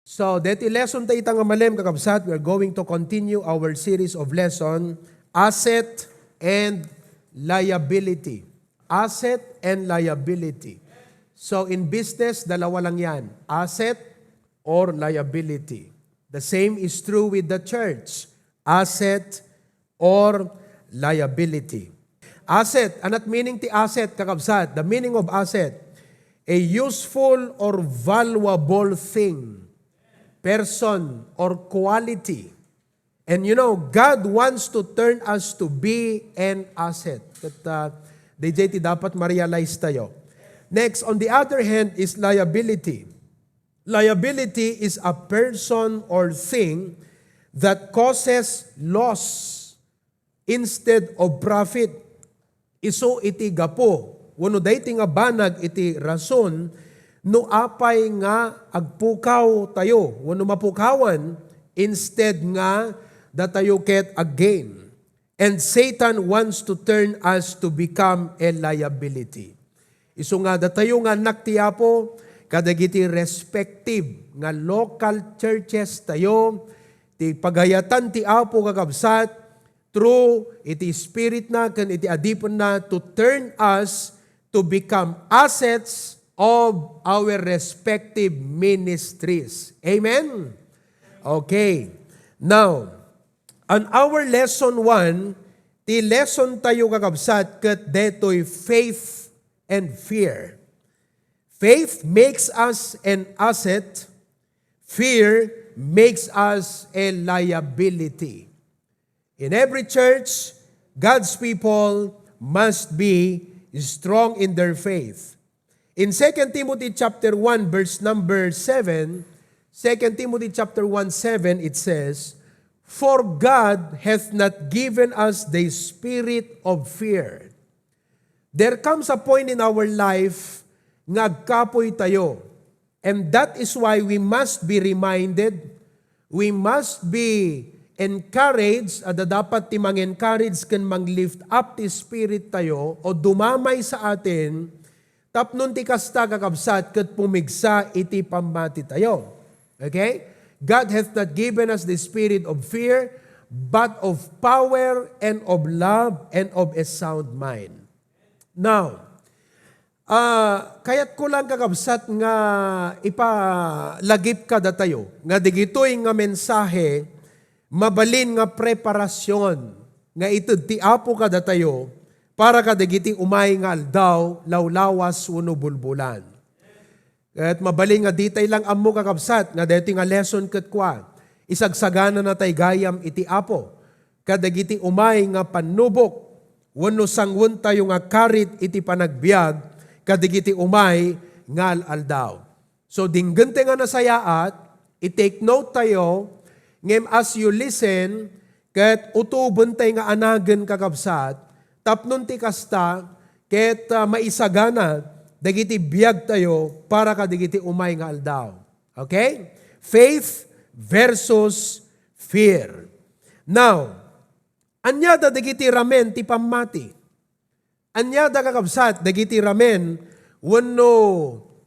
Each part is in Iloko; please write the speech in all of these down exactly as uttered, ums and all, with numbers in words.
So, deti lesson ta ita nga malem, kakabsat, we are going to continue our series of lesson, asset and liability. Asset and liability. So, in business, dalawa lang yan. Asset or liability. The same is true with the church. Asset or liability. Asset, anat meaning ti asset, kakabsat? The meaning of asset, a useful or valuable thing, person, or quality. And you know, God wants to turn us to be an asset. Ket, uh, D J, ti dapat ma-realize tayo. Next, on the other hand, is liability. Liability is a person or thing that causes loss instead of profit. Isu iti gapu, wenno daytoy nga banag iti rason no apay nga agpukaw tayo, wenno mapukawan, instead nga datayo ket again. And Satan wants to turn us to become a liability. Isu nga datayo nga annak ti Apo, kadagiti respective nga local churches tayo, ti pagayatan ti Apo, kakabsat, through iti Spirit na ken iti adipenna to turn us to become assets of our respective ministries. Amen? Okay. Now, on our lesson one, ti lesson tayo, kakabsat, ket detoy faith and fear. Faith makes us an asset. Fear makes us a liability. In every church, God's people must be strong in their faith. In Second Timothy chapter one, verse number seven, Second Timothy chapter one seven, it says, "For God hath not given us the spirit of fear." There comes a point in our life nga agkapoy tayo. And that is why we must be reminded, we must be encouraged, adda dapat ti mang-encourage ken mang-lift up ti spirit tayo o dumamay sa atin, tapno ti kasta, kakabsat, ket pumigsa iti pammati tayo. Okay? God hath not given us the spirit of fear, but of power and of love and of a sound mind. Now, ah, kayatko lang, kakabsat, nga ipalagip kadatayo nga digitoy nga mensahe mabalin nga preparasyon nga ited ti Apo kadatayo para kadagiti umay nga aldaw, lawlawas wenno bulbulan. Ket mabalin nga ditay lang ammo, kakabsat, nga daytoy nga lesson ket kua, isagsagananatay gayam iti Apo kadagiti umay nga pannubok wenno sangwentayo nga karit iti panagbiag kadagiti umay nga al-aldaw. So, dinggentay nga nasayaat, i-take note tayo, ngem as you listen, ket utobentay nga anagen, kakabsat, tapno ti kasta, ket, ah, maisagana dagiti biag tayo para kadagiti umay nga aldaw. Okay? Faith versus fear. Now, ania da dagiti ramen ti pammati? Ania da, kakabsat, dagiti ramen wenno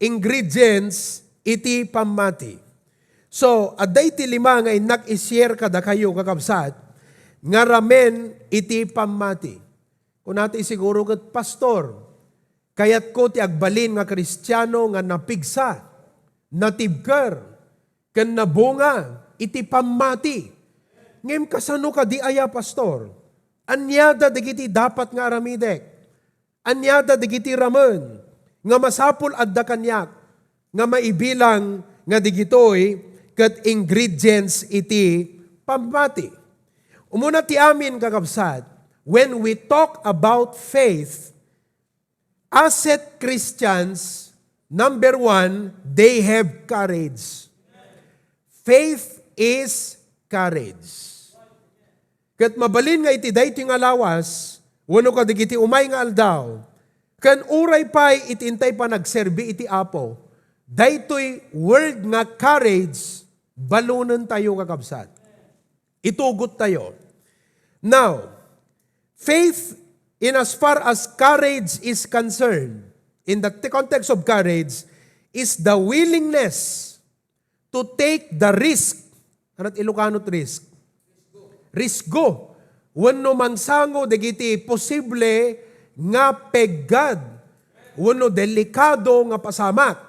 ingredients iti pammati? So, adda iti lima nga innak i-share kadakayo, kakabsat, nga ramen iti pammati. Kunata siguro ket, "Pastor, kayatko ti agbalin nga Kristiano nga napigsa, natibker, ken nabunga iti pammati." Ngem kasano kadi aya, Pastor? Ania da dagiti dapat nga aramidek? Ania da dagiti ramen nga masapul adda kaniak nga maibilang nga digitoy ket ingredients iti pammati? Umuna ti amin, kakabsat, when we talk about faith, asset Christians, number one, they have courage. Faith is courage. Ket mabalin nga iti daytoy nga lawas, wenno kadagiti umay nga aldaw, ken uray pay iti intay panagserbi iti Apo, daytoy word nga courage, balonentayo, kakabsat. Itugot tayo. Now, faith, in as far as courage is concerned, in the context of courage, is the willingness to take the risk. Ania ti Ilocano ti risk? Risgo. Wenno mangsango dagiti posible nga peggad wenno delikado nga pasamak.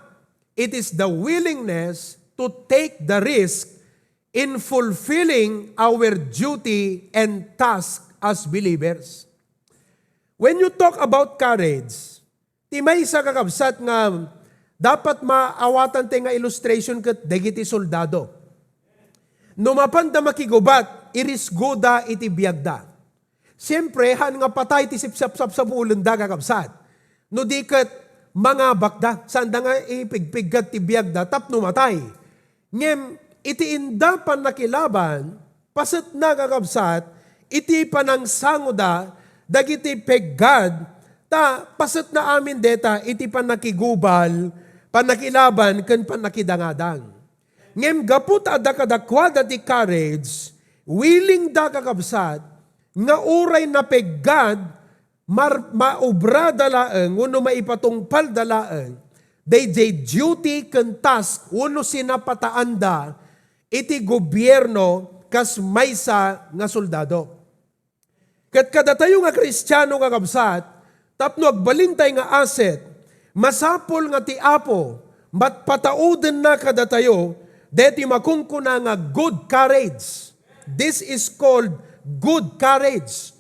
It is the willingness to take the risk in fulfilling our duty and task as believers. When you talk about courage, ti maysa, kakabsat, nga dapat maawatan ti nga illustration ket dagiti soldado. No mapanda makigubat, irisgoda iti biagda. Siempre, haan nga patay ti sipsapsapsapulenda, kakabsat. No di ket, mangabakda. Saanda nga ipigpiggad ti biagda tapno matay. Ngem iti inda pannakilaban, pasetna, kakabsat, iti panangsangoda dagiti peggad, ta pasetna amin deta iti pannakigubal, pannakilaban, ken pannakidangadang. Ngem gapu ta adda kadakuada ti courage, willing da, kakabsat, nga uray napeggad, mar-, maubrada laeng wenno maipatungpalda laeng daydiay duty ken task wenno sinapataanda iti gobierno kas maysa nga soldado. Ket kadatayo nga Kristiano, kakabsat, tapno agbalintay nga asset, masapul nga ti Apo matpataudenna kadatayo daytoy makunkuna nga good courage. This is called good courage.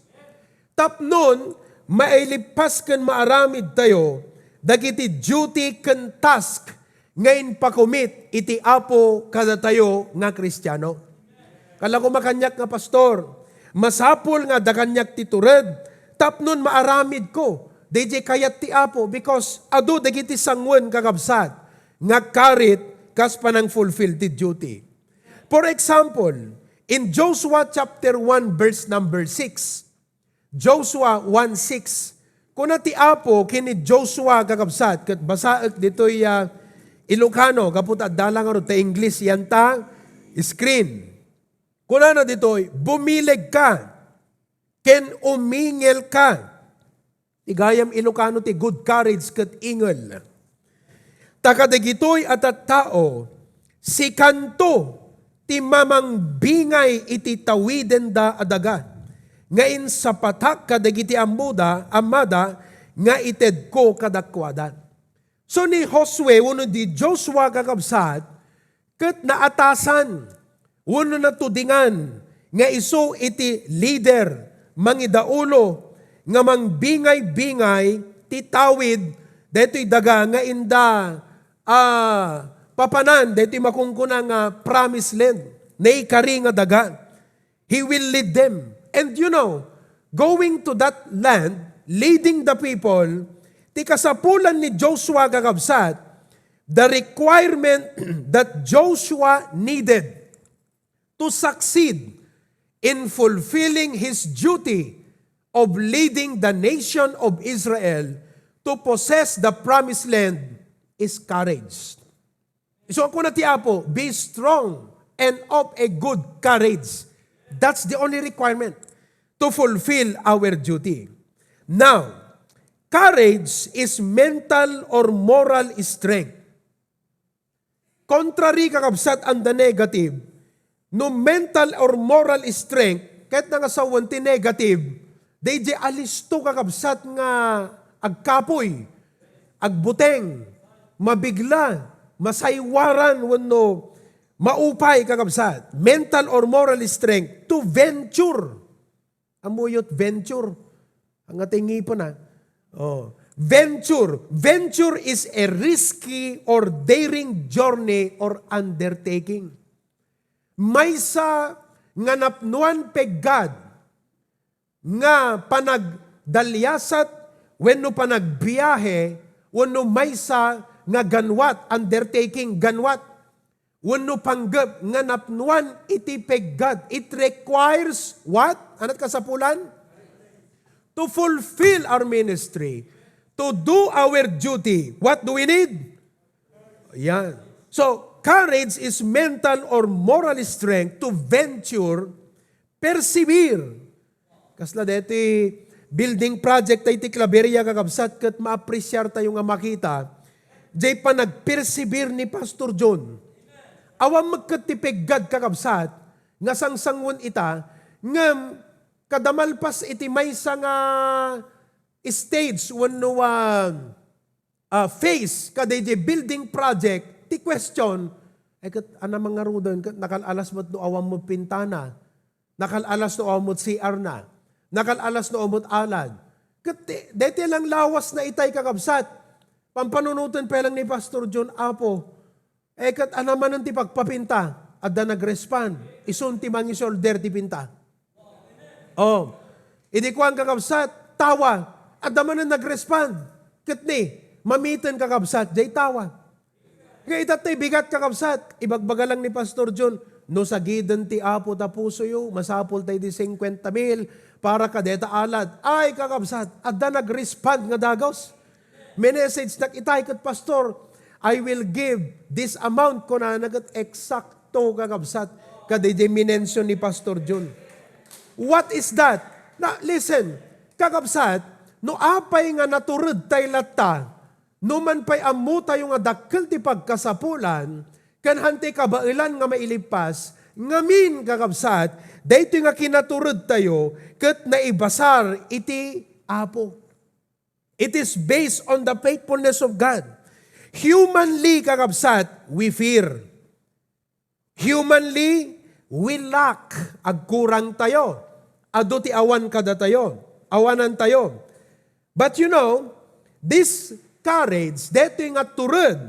Tapnon, mailippas ken maaramidtayo dagiti duty ken task nga impakumit iti Apo kadatayo nga Kristiano. Kala ko makaniak nga, "Pastor, masapul nga adda kaniak ti tured tapnon maaramidko daydiay kayat ti Apo," because adu dagiti sangoen, kakabsat, nga karit kas panang-fulfill ti duty. For example, in Joshua chapter one, verse number six, Joshua one six. Kuna ti Apo ken ni Joshua, kakabsat, ket basaek ditoy, ah, Ilocano, gapu ta adda la ngarud ta English yan ta screen. Kunana ditoy, "Bumilegka ken umingelka." Ti gayam Ilocano ti good courage ket ingel. Ta kadagitoy a tattao, sikanto ti mamangbingay iti tawidenda a daga, nga insapatak kadagiti ammoda, ammada, nga itedko kadakuada. So, ni Josue wenno ni Joshua, kakabsat, ket naatasan wenno natudingan nga isu iti leader, mangidaulo nga mangbingay-bingay ti tawid daytoy daga nga inda, ah, papanan daytoy makunkuna nga promised land, naikari nga daga. He will lead them. And you know, going to that land, leading the people, ti kasapulan ni Joshua, kakabsat, the requirement that Joshua needed to succeed in fulfilling his duty of leading the nation of Israel to possess the promised land is courage. So, kuna ti Apo, "Be strong and of a good courage." That's the only requirement to fulfill our duty. Now, courage is mental or moral strength. Contrary, kakabsat, and the negative, no mental or moral strength, ket nangasawen ti negative, daydiay alisto, kakabsat, nga agkapuy, agbuteng, mabigla, masaywaran, wenno maupay, kakabsat. Mental or moral strength to venture. Ammoyo ti venture? Ania ti ngipen, ah. Oh. Venture. Venture is a risky or daring journey or undertaking. Maysa nga napnoan peggad nga panagdaliasat wenno panagbiahe wenno maysa nga ganwat, undertaking, ganwat wenno panggep nga napnoan iti peggad. It requires what? Ania ti kasapulan? To fulfill our ministry, to do our duty. What do we need? Yan. So, courage is mental or moral strength to venture, persevere. Kasla deti building project tayo ti Claveria, kakabsat, ket maapresiar tayo nga makita jay panagpersevere ni Pastor John. Awan met ket ti peggad, kakabsat, nga sangsangon ita, ngem kada malpas iti maysa nga stage wenno, ah, ah, phase kadaydi building project, ti question, ay ket, ania mangaruden ket nakal-alas met no awan met pintana, nakal-alas no awan met C R na, nakal-alas no awan met alad. Ket ti, daytoy lang lawas na itay, kakabsat. Pampanunoten pay lang ni Pastor John, Apo, eh, ket ania manen ti pagpapinta? Adda nagrespond. Isun ti mangisolder ti pinta. Oh. Idi kuan, kakabsat, tawa. Adda manen nagrespond. Ket ni, mamiten, kakabsat, jay tawa. Nga itattay bigat, kakabsat. Ibagbaga lang ni Pastor John, no sagiden ti Apo ta pusoyo, masapul tay di singkuenta mil para kadeta alad. Ay, kakabsat, adda nagrespond nga dagus. Minessage nak itay ket, Pastor, I will give this amount, kunana ket eksakto, kakabsat, kadaydi minention ni Pastor John. What is that? Na, listen, kakabsat, no apay nga natured tay latta, no man pay ammo tayo nga dakkel ti pagkasapulan, ken hantay kabaelan nga mailippas, ngamin, kakabsat, daytoy nga kinatured tayo ket naibasar iti Apo. It is based on the faithfulness of God. Humanly, kakabsat, we fear. Humanly, we lack. Agkurang tayo. Adu ti awan kadatayo. Awanan tayo. But you know, this courage, detoy nga tured,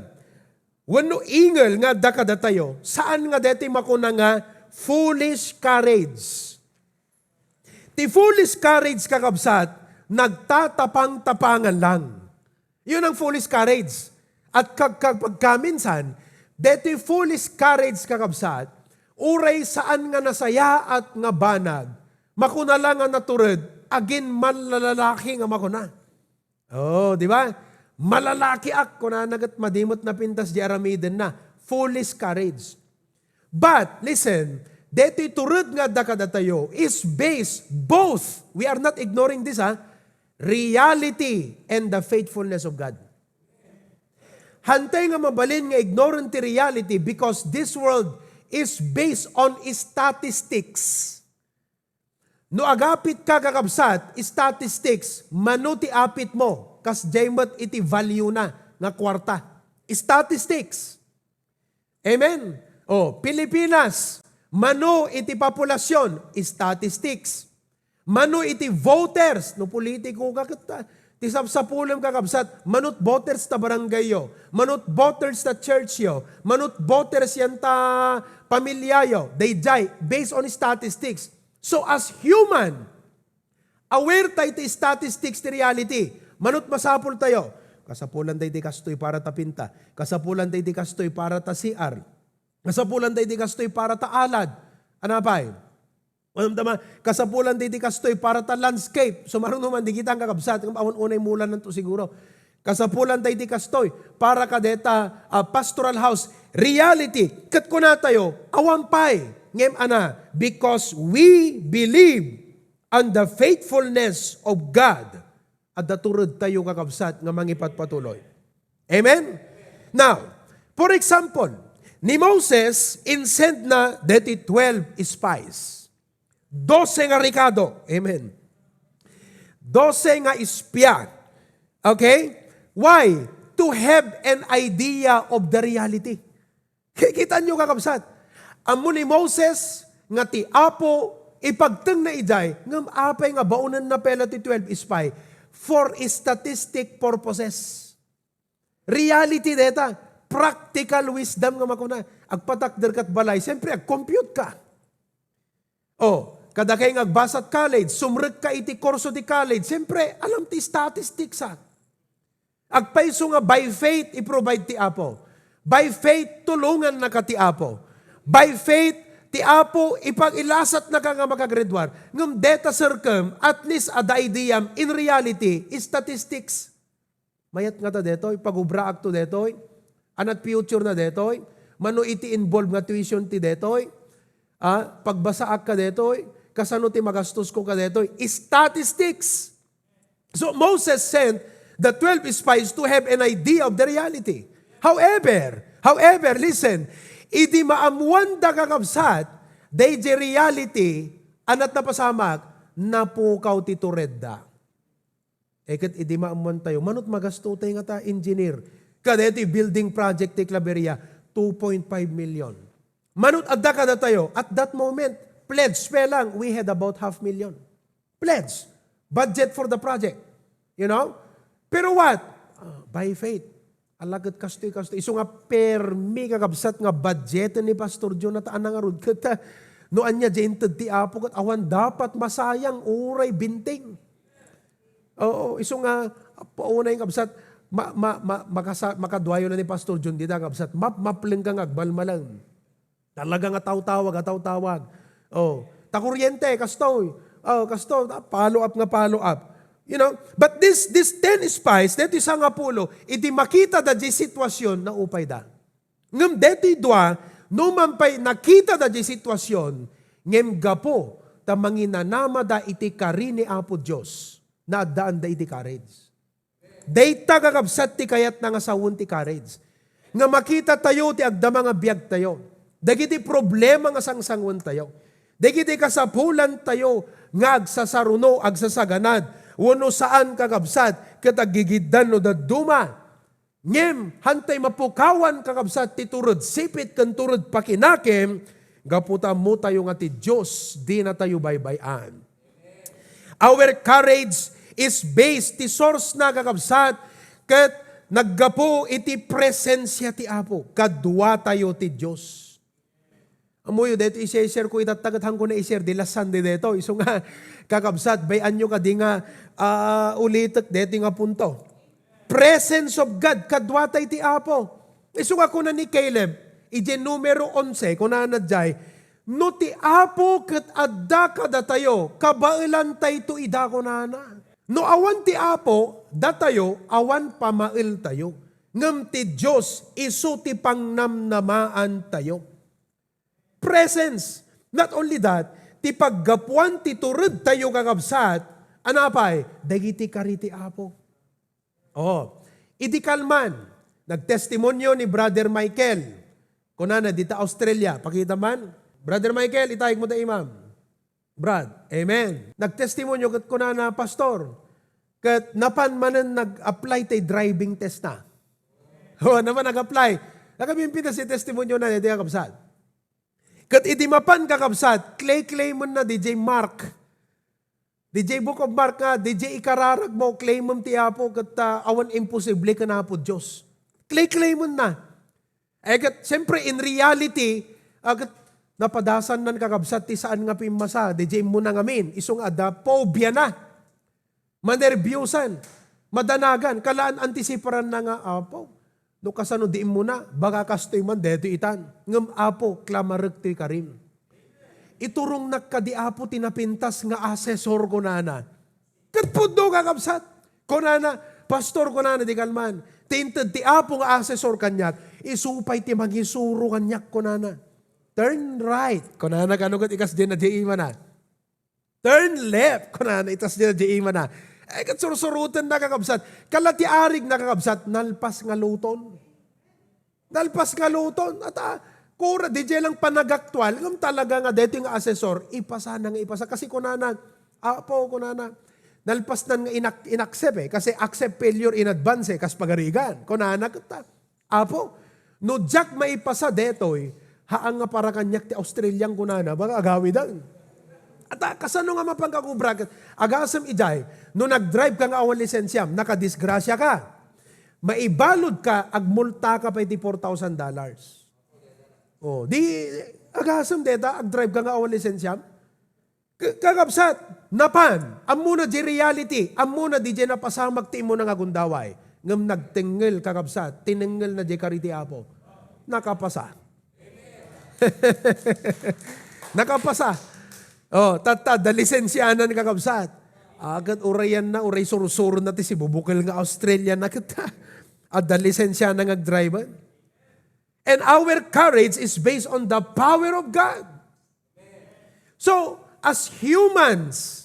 wenno ingel nga adda kadatayo, saan nga detoy makuna nga foolish courage. Ti foolish courage, kakabsat, nagtatapang-tapangan lang. Yun ang foolish courage. At kag-, kag-, pagkaminsan, detoy foolish courage, kakabsat, uray saan nga nasayaat nga banag, makuna lang nga natured, agin manlalalaki nga makuna. Oh, di ba? Malalakiak, kunana ket madi met napintas di aramidenna. Foolish courage. But, listen, detoy tured nga adda kadatayo is based both, we are not ignoring this, ha, reality and the faithfulness of God. Hantay nga mabalin nga ignoren ti reality because this world is based on statistics. No agapit ka, kakabsat, statistics, mano ti apit mo, kasdiay met iti value na nga kuarta. Statistics. Amen? O, Pilipinas, mano iti populasyon? Statistics. Mano iti voters? No politiko ka ket, ah, ti sapsapulem, kakabsat, mano ti voters ta barangayyo, mano ti voters ta churchyo, mano ti voters yan ta pamilyayo. Daydiay, based on statistics. So, as human, aware tayo ti statistics ti reality. Mano ti masapul tayo? Kasapulan daydi kastoy para ta pinta. Kasapulan daydi kastoy para ta C R. Kasapulan daydi kastoy para ta alad. Ania pay? Ano ta ma-, kasapulan daydi kastoy para ta landscape. So, maruno man, di kita ang kakabsat. Awan unay mulan nanto siguro. Kasapulan daydi kastoy para kadeta, ah, pastoral house. Reality. Ket kuna tayo, awan pay. Ngem ania, because we believe on the faithfulness of God, adda tured tayo, kakabsat, nga mangipatpatuloy. Amen? Now, for example, ni Moses, insend na deti twelve spies. Dose nga rekado. Amen. Dose nga espia. Okay? Why? To have an idea of the reality. Kikita niyo, kakabsat? Ammo ni Moses nga ti Apo ipagtengna idiay, ngem apay nga baonenna pay la ti twelve spy? For statistic purposes. Reality deta, practical wisdom nga makuna. Agpatakder kat balay, siyempre, ag-compute ka. O, kadakay nga agbasat college, sumrekka iti kurso ti college, siyempre, alam ti statistics, ha? Agpayso nga by faith, i-provide ti Apo. By faith, tulongannaka ti Apo. By faith, ti Apo, ipag-ilasatnaka nga makagraduar. Ngem deta sirkem, at least, adda ideyam, in reality, statistics. Mayat ngata detoy, pagubraakto detoy, aniat future na detoy, mano iti involve nga tuition ti detoy, a, pagbasaak ka detoy, kasano ti magastosko ka detoy. Statistics. So Moses sent the twelve spies to have an idea of the reality. However, however, listen, Idi maammoanda, kakabsat, dayjay reality, ania ti napasamak, napukaw ti turedda. E ket idi maammoantayo, mano ti magastotay ngata engineer. Kadaytoy building project ti Claveria, two point five million. Mano ti adda kadatayo, at that moment, pledge pa lang, we had about half million. Pledge. Budget for the project. You know? Pero what? Ah, by faith. Ala ket kastoy, kastoy. Isu nga permi, kakabsat, nga budget ni Pastor John, at anang arud ket, ah, no ania di inted ti Apo, ket awan dapat masayang uray binteng. Oo, isu nga, paunay, kabsat, ma-, ma-, ma-, makasa-, makaduayo na ni Pastor John dita, kabsat, map-, mapleng ka nga agbalmalang. Talaga nga tawtawag, a tawtawag. Oh, ta kuryente, kastoy. Oh, kastoy, ta follow up nga follow up. You know, but this, this ten spies, daytoy sangapulo, idi makita da di sitwasyon, naupay da. Ngem daytoy dua, no man pay nakita da di sitwasyon, ngem gapu ta manginanama da iti kari ni Apo Dios, naaddaan da iti courage. Dayta, kakabsat, ti kayatna nga sawen ti courage. Nga makita tayo ti agdama nga biag tayo. Dagiti problema nga sangsanguan tayo. Dagiti kasapulan tayo nga agsasaruno, agsasaganad, wenno saan, kakabsat, ket aggigiddan no dadduma. Ngem, hantay mapukawan, kakabsat, ti tured sipit ken tured pakinakim, gapu ta ammo tayo nga ti Dios, dina tayo baybay-an. Our courage is based, ti source na, kakabsat, ket naggapu iti presensia ti Apo, kadua tayo ti Dios. Ammoyo, daytoy i-share ko itatta ket hanko na i-share di last Sunday daytoy. Isu nga, kakabsat, bay-anyo kadi nga, ah, ulitek daytoy nga punto. Presence of God, kadua tay ti Apo. Isu nga kuna ni Caleb, iti Numero onse, kunana jay, "No ti Apo ket adda kadatayo, kabaelantayto ida," kunana. No awan ti Apo, datayo, awan pamaeltayo. Ngem ti Dios, isu ti pangnamnamaantayo. Presence. Not only that, ti paggapuan ti tured tayo, kakabsat, ania pay? Dagiti kari ti Apo. Oh, idi kalman, nagtestimonio ni Brother Michael. Kunana, dita Australia, pakita man. Brother Michael, itayeg mo ta imam. Brad, amen. Nagtestimonio ket kunana, "Pastor, ket napan manen nag-apply tay driving test na." Oh, naman nag-apply. Nakabimpintas ti testimonio na, iti kakabsat. Ket idi mapan, kakabsat, clay-clay mo na, D J Mark. D J Book of Mark nga, D J ikararag mo, claim mo ti Apo, ket, ah, awan imposible ken Apo Dios. Clay-claim mo na. Eh, ket, siyempre, in reality, ah, ket, napadasan nan kakabsat ti saan nga pimmasa, D J mo na ngamin, isu nga adda phobia na. Manerbiosan, madanagan, kalaan antisiparan na nga, "Apo, no kasano di immuna, baka kastoy man, daytoy itan. Ngem, Apo, klamarek toy karim. Iturongnak kadi, Apo, ti napintas nga asesor," kunana. Ket pudno, kakabsat. Kunana, "Pastor," kunana, "di kalman. Ti inted ti Apo nga asesor kaniak, isu pay ti mangisuro kaniak," kunana. "Turn right," kunana, kano ket ikas diay na diay imana. "Turn left," kunana, itas diay na diay imana. Eh, ket sursuroten na, kakabsat. Kala ti arig na, kakabsat, nalpas nga luton. Nalpas nga luton. At, ah, kura, di jay lang panagaktual. Ngem talaga nga, daytoy nga asesor, ipasana nga ipasa. Kasi kunana, "Apo," kunana, nalpasnan nga inak-, inaccept eh. Kasi accept failure in advance eh, kas pagarigan. Kunana, ket, ah, "Apo, no diak maipasa daytoy, haan nga para kaniak ti Australian," kunana, baka agawidan. At, ah, kasano nga mapan kakubra ket agasem idiay, no nagdrive ka nga awan lisensiam, nakadisgrasya ka. Maibalud ka, agmulta ka pay ti four thousand dollars. Oh, di, agasem deta, agdrive ka nga awan lisensiam. Ka-, kakabsat, napan, ammona di reality, ammona di jay napasamak ti immuna nga gundaway. Ngem nagtengngel, kakabsat, tinengngel na jay kari ti Apo. Nakapasa. Nakapasa. Oh, tatta, da lisensianan, kakabsat. Agat urayan na, uray sursuro na ti sibubukel nga Australia na kita. Adda lisensianan nga agdrive. And our courage is based on the power of God. So, as humans,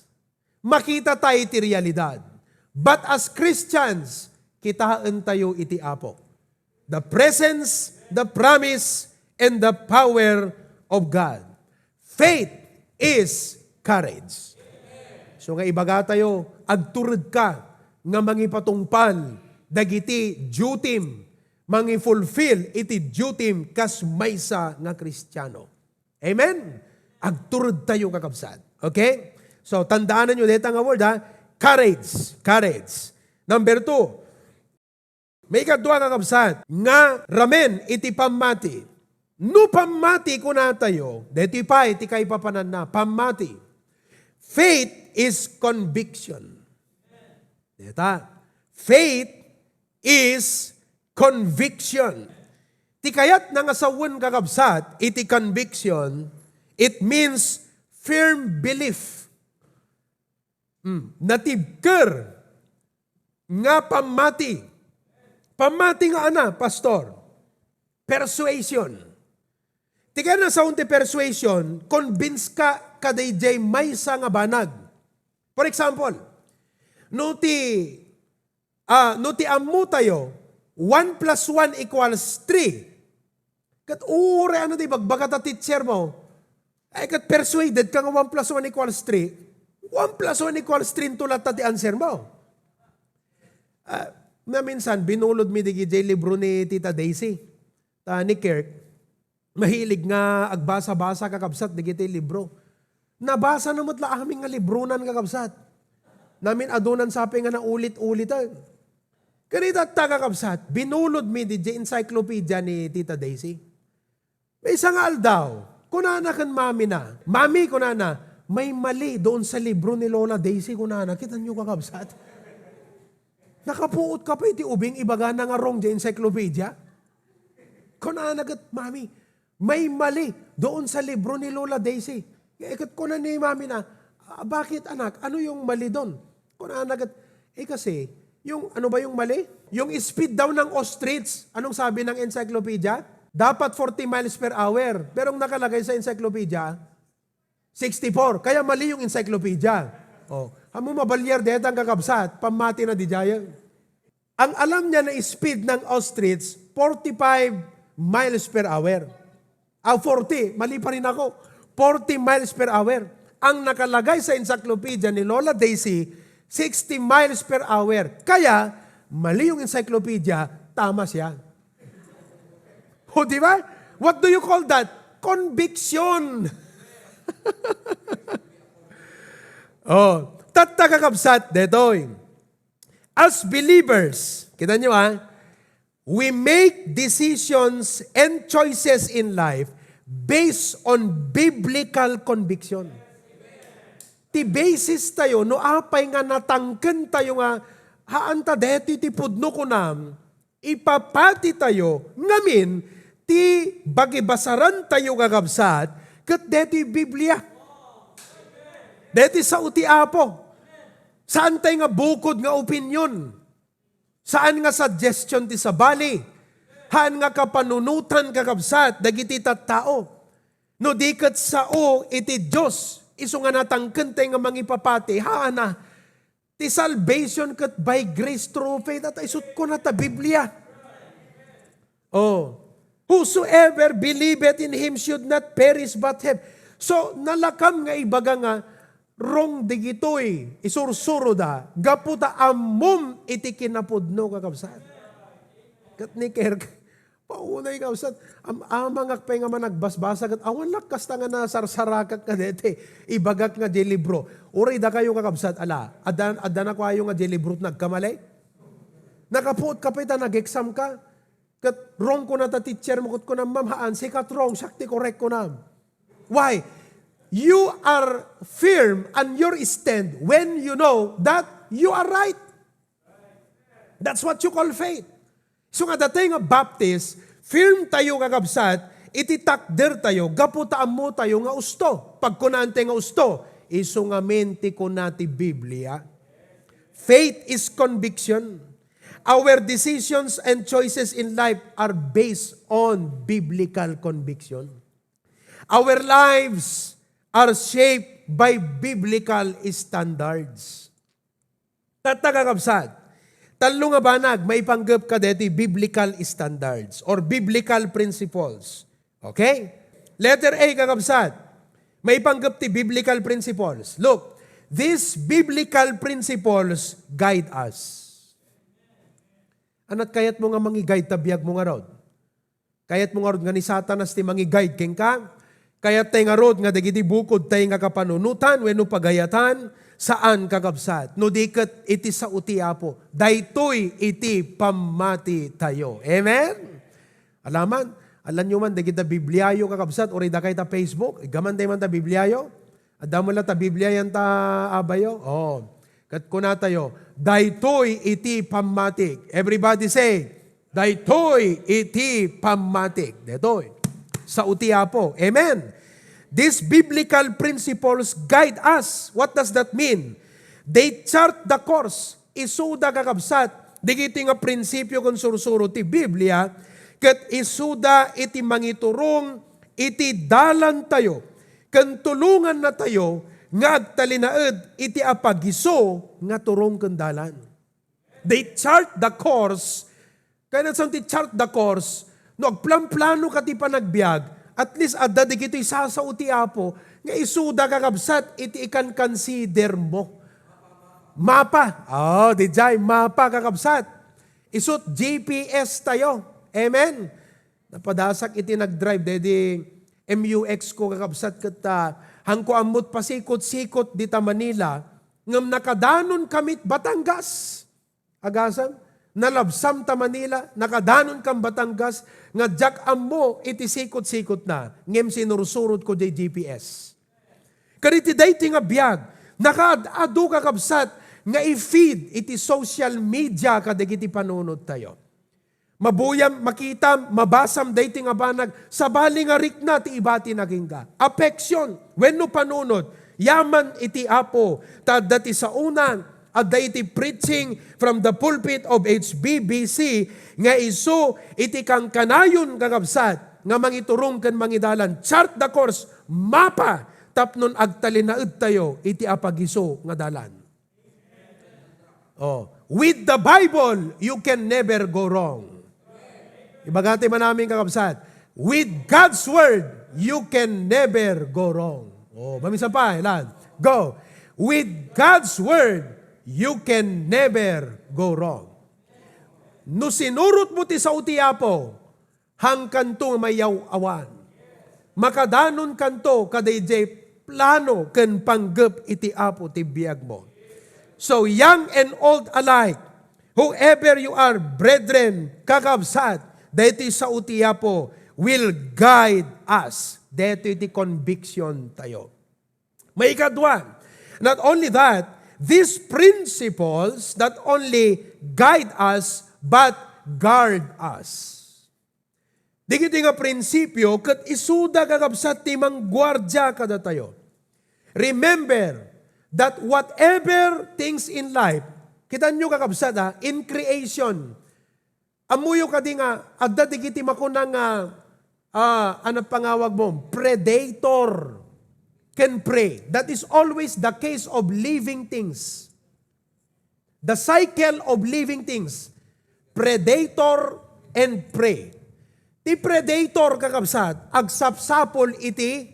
makita tayo iti realidad. But as Christians, kitaen tayo iti Apo. The presence, the promise, and the power of God. Faith is courage. So nga ibaga tayo, agtured ka nga mangipatungpal dagiti duty-m, mangifulfill iti duty-m kas maysa nga Kristiano. Amen? Agtured tayo, kakabsat. Okay? So, tandaanan nyo deta nga word, ha? Courage. Courage. Number two, may ikadua, kakabsat, nga ramen iti pammati. No pammati, kunatayo, deti pay ti kaipapananna, pammati. Faith is conviction. Deta, faith is conviction. Ti kayatna nga sawen, kakabsat, iti conviction, it means firm belief. Hmm, natibker nga pammati. Pammati nga ana, Pastor? Persuasion. Ti kayatna nga sawen ti persuasion, convince ka kadaydiay maysa nga banag. For example, no ti, ah, no ti ammo tayo, one plus one equals three. Ket uray ano ti ibagbaga ta teacher mo, ay ket persuaded ka nga one plus one equals three, one plus one equals three into latta ti answer mo. Ah, nga minsan, binulod mi digidiay libro ni Tita Daisy. Ta ni Kirk, mahilig nga agbasa-basa, kakabsat, dagiti libro. Nabasa na met la amin nga libronan, kakabsat. Namin adunan sapay nga naulit-ulitan. Karita ta, kakabsat, binulod mi didiay encyclopedia ni Tita Daisy. Maysa nga aldaw, kunana ken mami na, "Mami," kunana, "may mali doon sa libro ni Lola Daisy," kunana. Kita niyo, kakabsat? Nakapuot ka pa iti ubing, ibagana nga wrong di encyclopedia. Kunana ket, "Mami, may mali doon sa libro ni Lola Daisy." Eh, ket kuna ni mami na, "Ah, bakit, anak? Ano yung mali doon?" Kunana ket, eh, kasi, yung, ano ba yung mali? Yung speed daw ng ostrich, anong sabi ng encyclopedia? Dapat forty miles per hour. Pero ang nakalagay sa encyclopedia, sixty-four. Kaya mali yung encyclopedia. Oh, amo mabalyar deta ang kakabsat, pammati na di jayan. Ang alam niya na speed ng ostrich, forty-five miles per hour. Ah, forty, mali pa rin ako. Forty miles per hour. Ang nakalagay sa encyclopedia ni Lola Daisy, sixty miles per hour. Kaya, mali yung encyclopedia, tama siya. O, di ba? What do you call that? Conviction. Oh, tatta, kakabsat, detoy. As believers, kita nyo, ah, we make decisions and choices in life based on biblical conviction. Ti basis tayo, no apay nga natangken tayo nga, haan ta deti ti pudno kunam, ipapati tayo, ngamin, ti bagibasaran tayo, kakabsat, ket deti Biblia. Deti sao ti Apo. Saan tayo nga bukod nga opinion. Saan nga suggestion ti sabali. Haan nga kapanunotan, kakabsat, dagiti tattao. No di ket sao iti Dios, isu nga natangken tayo nga mangipapati, haana. Ti salvation ket by grace through faith. At isut ko na ta Biblia. Oh. "Whosoever believeth in him should not perish but have." So, nalakam nga ibaga nga, wrong digitoy, isursuro da, gapu ta ammom iti kinapudno, kakabsat. Ket ni Kirk, paunay, kabsat, am-, amangak pay nga managbasbasa, ket awan lakas ta nga nasarsarakak kadeti, ibagak nga di libro. Uray dakayo, kakabsat, ala, addan, addan ako ayo nga di libro nagkamali? Nakapuot ka pay ta nag-exam ka? Ket wrong kuna ta teacher mo, ket kuna, "Ma'am, haan, sikat wrong, siak ti correct," kuna. Why? You are firm on your stand when you know that you are right. That's what you call faith. So nga datay nga Baptist, firm tayo, kakabsat, iti takder tayo, gapu ta ammo tayo nga usto. Pagkunaan tayo nga usto, isu ngamin ti kuna ti Biblia. Faith is conviction. Our decisions and choices in life are based on biblical conviction. Our lives are shaped by biblical standards. Tatta, kakabsat, tallo nga banag maipanggep kadeti biblical standards or biblical principles. Okay? Letter A, kakabsat. Maipanggep ti biblical principles. Look, these biblical principles guide us. Ania ti kayatmo nga mangi-guide ta biagmo ngarud? Kayatmo ngarud nga ni Satanas ti mangi-guide kenka? Kayat tay ngarud nga dagiti bukod tay nga kapanunotan wenno pagayatan? Saan, kakabsat. No di ket iti sao ti Apo. Daytoy iti pammati tayo. Amen? Alaman, alanyo man, dagita Bibliayo, kakabsat, uray dakay ta Facebook, iggaman tayo man ta Bibliayo. Adda mo la ta Biblia yan ta, abayo? Oh. Ket kuna tayo, daytoy iti pammati. Everybody say, daytoy iti pammati. Daytoy. Sao ti Apo. Amen. These biblical principles guide us. What does that mean? They chart the course. Isuda, kakabsat, dagiti nga prinsipio ken sursuro ti Biblia, ket isuda iti mangiturong iti dalantayo, ken tulongannatayo nga agtalinaed iti apagiso nga turong ken dalan. They chart the course. Kayatmo ti chart the course, no agplanplano ka ti panagbiag, at least adda dagitoy sasao ti Apo nga isuda, kakabsat, iti ikan-consider mo. Mapa. Oh, diay, mapa, kakabsat. Isut G P S tayo. Amen. Napadasak iti nag-drive, daydi M U X ko, kakabsat, ket, ah, haanko ammot pasikot-sikot dita Manila, ngem nakadanon kamit Batangas. Agasam, nalabsam ta Manila, nakadanon kan Batangas, nga diak ammo iti sikot-sikotna, ngem sinursurotko diay G P S. Ket iti daytoy nga biag, nakaad-adu, kakabsat, nga i-feed iti social media kadagiti panunot tayo. Mabuyam, makitam, mabasam daytoy nga banag, sabali nga rikna ti ibati na kenka. Affection, wenno panunot, yaman iti Apo, ta adda ti saona, adda iti preaching from the pulpit of H B B C, nga isu iti kankanayon, kakabsat, nga mangiturong ken mangidalan. Chart the course, mapa, tapno agtalinaedtayo iti apagiso nga dalan. Oh, with the Bible, you can never go wrong. Ibagam ti amin, kakabsat. With God's Word, you can never go wrong. Oh, mamisan pa, ilan? Go. With God's Word, you can never go wrong. No sinurotmo ti sao ti Apo, haankanto nga mayaw-awan. Makadanonkanto kadaydiay plano ken panggep iti Apo ti biagmo. So, young and old alike, whoever you are, brethren, kakabsat, daytoy sao ti Apo will guide us. Daytoy ti conviction tayo. Maikadua, not only that, these principles not only guide us, but guard us. Dagiti nga prinsipio ket isuda, kakabsat, ti mangguardia kadatayo. Remember that whatever things in life, kitaenyo, kakabsat, ha, in creation, ammoyo kadi nga adda dagiti makuna nga, ah, ano pangawag mo, predator ken prey. That is always the case of living things. The cycle of living things, predator and prey. Ti predator, kakabsat, agsapsapul iti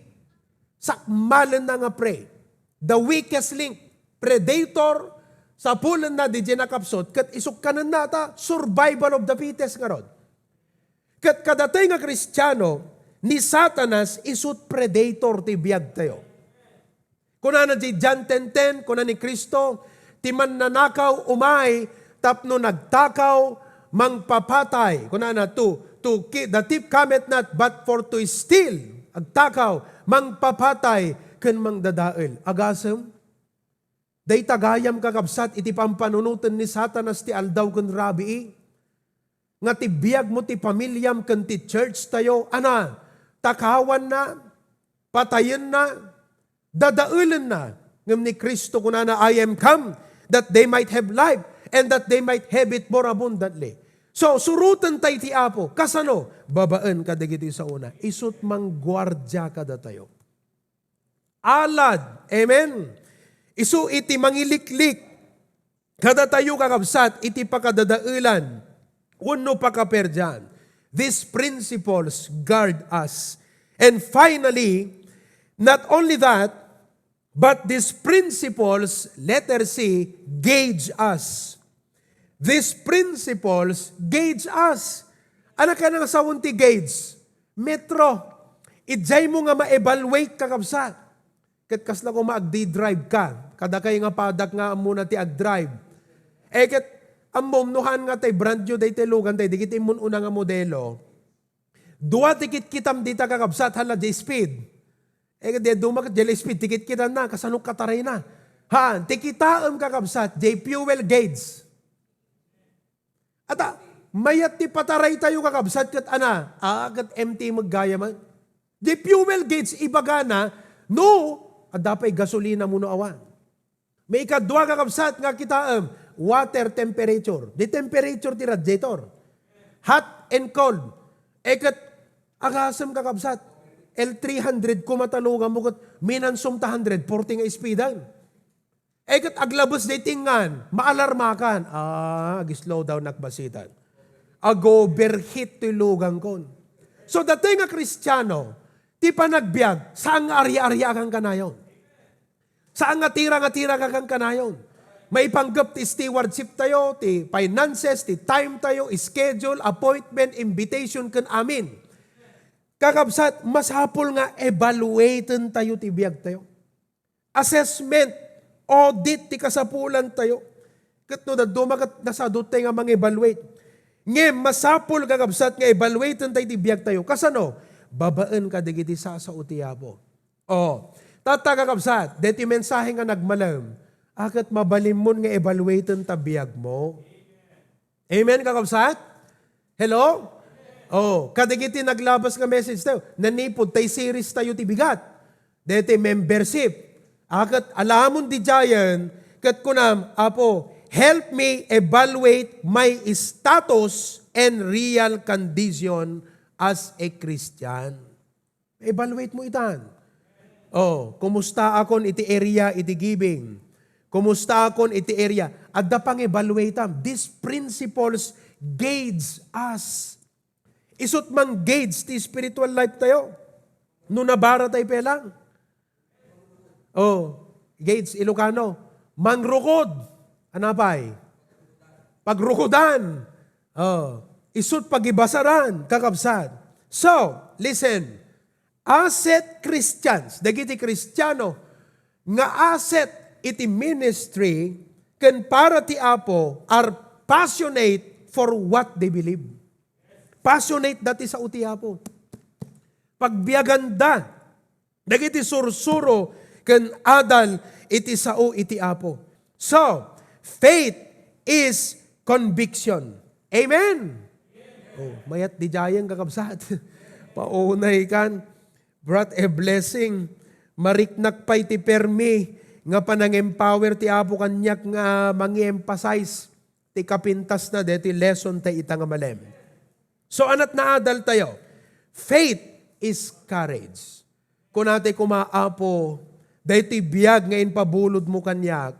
sakmalenna nga prey. The weakest link, predator, sapulenna diay nakapsut, ket isukkanenna ta survival of the fittest ngarud. Ket kadatayo nga Kristiano, ni Satanas isut predator ti biagtayo. Kunana diay John ten ten, kuna ni Cristo, "Ti mannanakaw umay tapno nagtakaw, mangpapatay." Kunana, "To, to ki-, the thief cometh not but for to steal," agtakaw, mangpapatay, ken mangdadael. Agasem, dayta gayam, kakabsat, iti pampanunoten ni Satanas ti aldaw ken rabii. Nga ti biagmo, ti pamiliam, ken ti church tayo, ana, takawanna, patayenna, dadaelenna. Ngem ni Cristo kunana, "I am come that they might have life and that they might have it more abundantly." So, surotentayo ti Apo. Kasano? Babaen kadagiti saona. Isut mangguardia kadatayo. Alad. Amen. Isu iti mangiliklik kadatayo, kakabsat, iti pakadadaelan wenno pakaperdian. These principles guard us And finally, not only that, but these principles, letter C, gauge us. These principles gauge us. Ano kaya nga sawen ti gauge? Metro. Idiay mo nga ma-evaluate, kakabsat. Ket kasla koma agdi-drive ka. Kadakay nga padak nga ammona ti agdrive. Eh, ket ammom no haan nga tay brand new daytoy lugan tay, dagiti immun-una nga modelo. Dua ti kitkitam dita, kakabsat, hala, di speed. Eh, di dumaket di speed, ti kitkitanna, kasano katarayna? Ha, ti kitaem, kakabsat, di fuel gauge. Ata, mayat ti pataraytayo, kakabsat, ket ana, ah, ket empty met gayam. Di fuel gauge, ibagana, no, adda pay gasolina mo no awan. Maikadua, kakabsat, nga kitaem, water temperature. Di temperature ti radiator. Hot and cold. Eh, ket agasem, kakabsat. L three hundred, kumatalugan mo ket minansum ta hundred forty nga speedan. Eh, ket aglabes daytoy ngan, maalarmakan. Ah, ag-slow down nakbasitan. Ag-overheat toy lugankon. So, daytoy nga Kristiano, ti panagbiag, saan nga ari-ariakan kanayon. Saan nga tira nga tira nga kankanayon. Maipanggep ti stewardship tayo, ti finances, ti time tayo, schedule, appointment, invitation, ken amin. Kakabsat, masapul nga evaluaten tayo ti biag tayo. Assessment, audit ti kasapulan tayo. Ket no dadduma ket nasadut tayo nga mang-evaluate. Ngem masapul, kakabsat, nga evaluaten tayo ti biag tayo. Kasano? Babaen kadagiti sasao ti Apo. Oh, tatta, kakabsat, deti mensahe nga nagmalem, a ket mabalinmon nga evaluaten ta biagmo. Amen, kakabsat? Hello? Oh, kadagiti naglabas nga message tayo, nanipod tay series tayo ti bigat. Deti membership. A ket alamon didiayen, ket kunam, Apo, help me evaluate my status and real condition as a Christian. Evaluate mo itan. Oh, kumusta akon iti area iti giving? Kumusta akon iti area? Adda pang-evaluatam. These principles gauge us. Isut' mang-gauge ti spiritual life tayo. No nabara tayo pelang. Oh, gauge Ilocano. Mangrukod. Ano pay? Pagrukodan. Oh, isut' pagibasaran, kakabsat. So, listen. Asset Christians, dagiti Kristiano nga asset iti ministry ken para ti Apo are passionate for what they believe. Passionate da ti sao ti Apo. Pagbiaganda dagiti sursuro ken adal iti sao iti Apo. So, faith is conviction. Amen? Oh, mayat didiayen, kakabsat. Paunay kan. What a blessing. Mariknak pay ti permi nga panang-empower ti Apo kaniak nga mangi-emphasize ti kapintasna deti lesson tayo ita nga malem. So, anat naadal tayo. Faith is courage. Kunatay kuma, Apo, daytoy biag nga impabulodmo kaniak,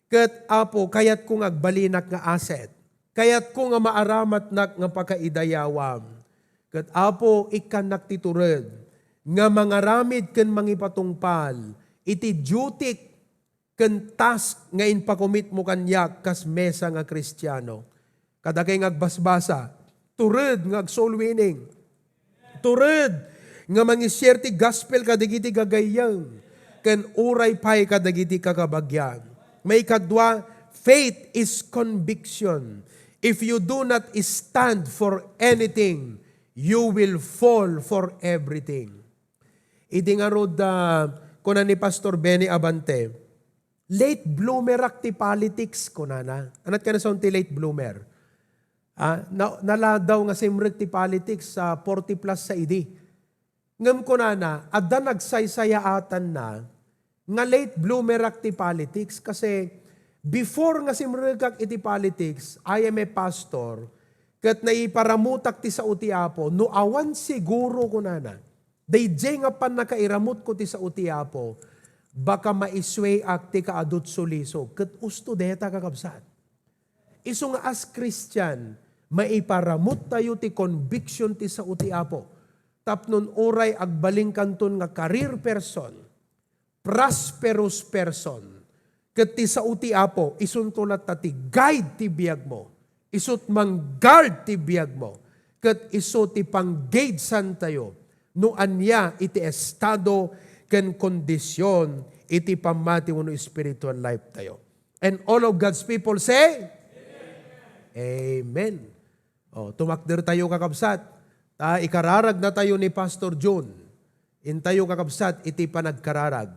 ket, Apo, kayatko nga agbalinak nga asset. Kayatko nga maaramatnak nga pakaidayawam. Ket, Apo, ikkannak ti tured nga mangaramid ken mangipatungpal iti dutik ken task nga impakomitmo kaniak kas mesa nga Kristiano. Kadakay nga agbasbasa, tured nga agsoul winning. Tured nga mangi-share ti gospel kadagiti gagayyem, ken uray pay kadagiti kakabagian. Maikadua, faith is conviction. If you do not stand for anything, you will fall for everything. Idi ngarud, ah, kuna ni Pastor Benny Abante, "Late bloomerak ti politics," kunana. Anat kanayon ti late bloomer? Ah, na-, naladaw nga simrek ti politics sa forty plus sa idi. Ngem kunana, adda nagsaysayaatan na nga late bloomerak ti politics kasi before nga simrekak iti politics, I am a pastor, ket naiparamutak ti sao ti Apo, no awan siguro, kunana, daydiay nga pannakairamutko ti sao ti Apo, baka maisweak ti kaadut sulisog. Ket usto deta, kakabsat. Isu nga as Christian, maiparamut tayo ti conviction ti sao ti Apo. Tapno uray agbalinkanton nga career person, prosperous person, ket ti sao ti Apo, isunto latta ti guide ti biagmo, isut mangguard ti biagmo, ket isu ti pangguidesantayo no ania iti estado ken kondision iti pammati wenno spiritual life tayo. And all of God's people say, Amen. O, tumakder tayo, kakabsat. Ta ikararag na tayo ni Pastor Jun. Intayo, kakabsat, iti panagkararag.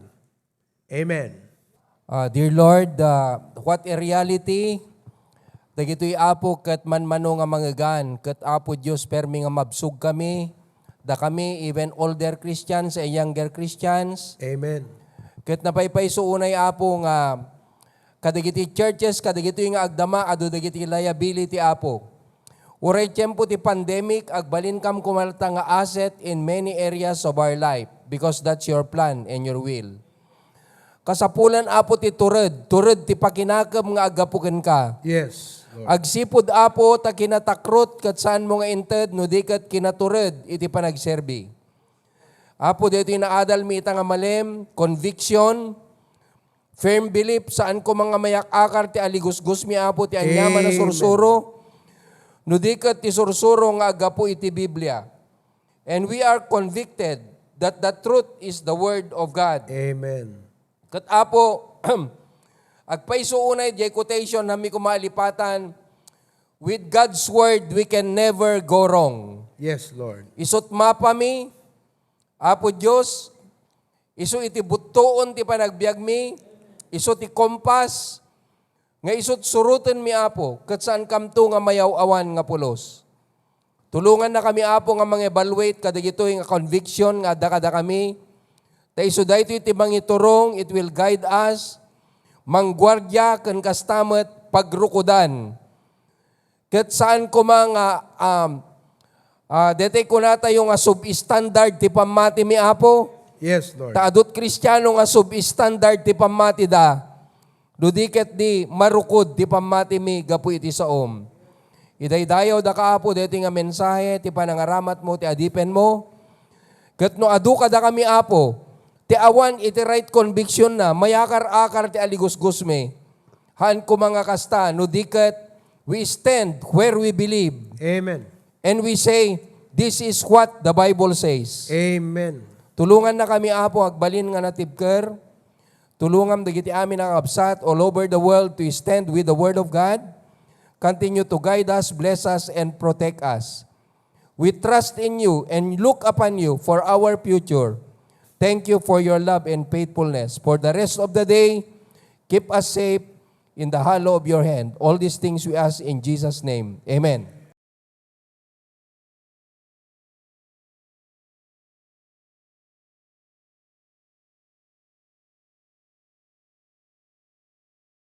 Amen. Ah, dear Lord, ah, what a reality. Dagitoy, Apo, ket manmano nga mangegan, ket, Apo Dios, permi nga mabsog kami, dakami, even older Christians and younger Christians. Amen. Ket napaypayso unay, Apo, nga kadagiti churches, kadagitoy nga agdama, adu dagiti liability, Apo. Uray tiempo ti pandemic, agbalinkam koma latta nga asset in many areas of our life because that's your plan and your will. Kasapulan, Apo, ti tured, tured ti pakinakem nga aggapu kenka. Yes, Lord. Agsipud, Apo, ta kinatakrot ket saanmo nga inted no di ket kinatured iti panagserbi. Apo, daytoy naadalmi ita nga malem, conviction, firm belief, saan koma nga mayak-akar ti aligusgusmi, Apo, ti aniaman a Amen. sursuro, no di ket ti sursuro nga aggapu iti Biblia. And we are convicted that the truth is the word of God. Amen. Ket, Apo, agpayso unay diay quotation, haanmi koma a lipatan, "With God's word, we can never go wrong." Yes, Lord. Isut mapami, Apo Dios, isu iti buttoon ti panagbiagmi, isu ti kompas, nga isut surotenmi, Apo, ket saankamto nga mayaw-awan nga pulos. Tulongannakami, Apo, nga mang-evaluate kadagitoy nga conviction nga adda kadakami. Ta isu daytoy ti mangiturong, it will guide us, mangguardia, ken kasta met pagrukodan. Ket saan koma nga, um, ah, daytoy kunatayo nga substandard ti pammatimi, Apo. Yes, Lord. Ta adut Kristiano nga substandard ti pammatida. No di ket di marukod ti pammatimi gapu iti saom. Idaydayaw daka, Apo, daytoy nga mensahe ti panangaramatmo ti adipenmo. Ket no adu kadakami, Apo, ti awan iti right conviction na, mayakar-akar ti aligusgusmi. Haan koma nga kasta, no di ket we stand where we believe. Amen. And we say, "This is what the Bible says." Amen. Tulongannakami, Apo, agbalin nga natibker. Tulongam dagiti amin a kakabsat all over the world to stand with the Word of God. Continue to guide us, bless us, and protect us. We trust in you and look upon you for our future. Thank you for your love and faithfulness. For the rest of the day, keep us safe in the hollow of your hand. All these things we ask in Jesus' name. Amen.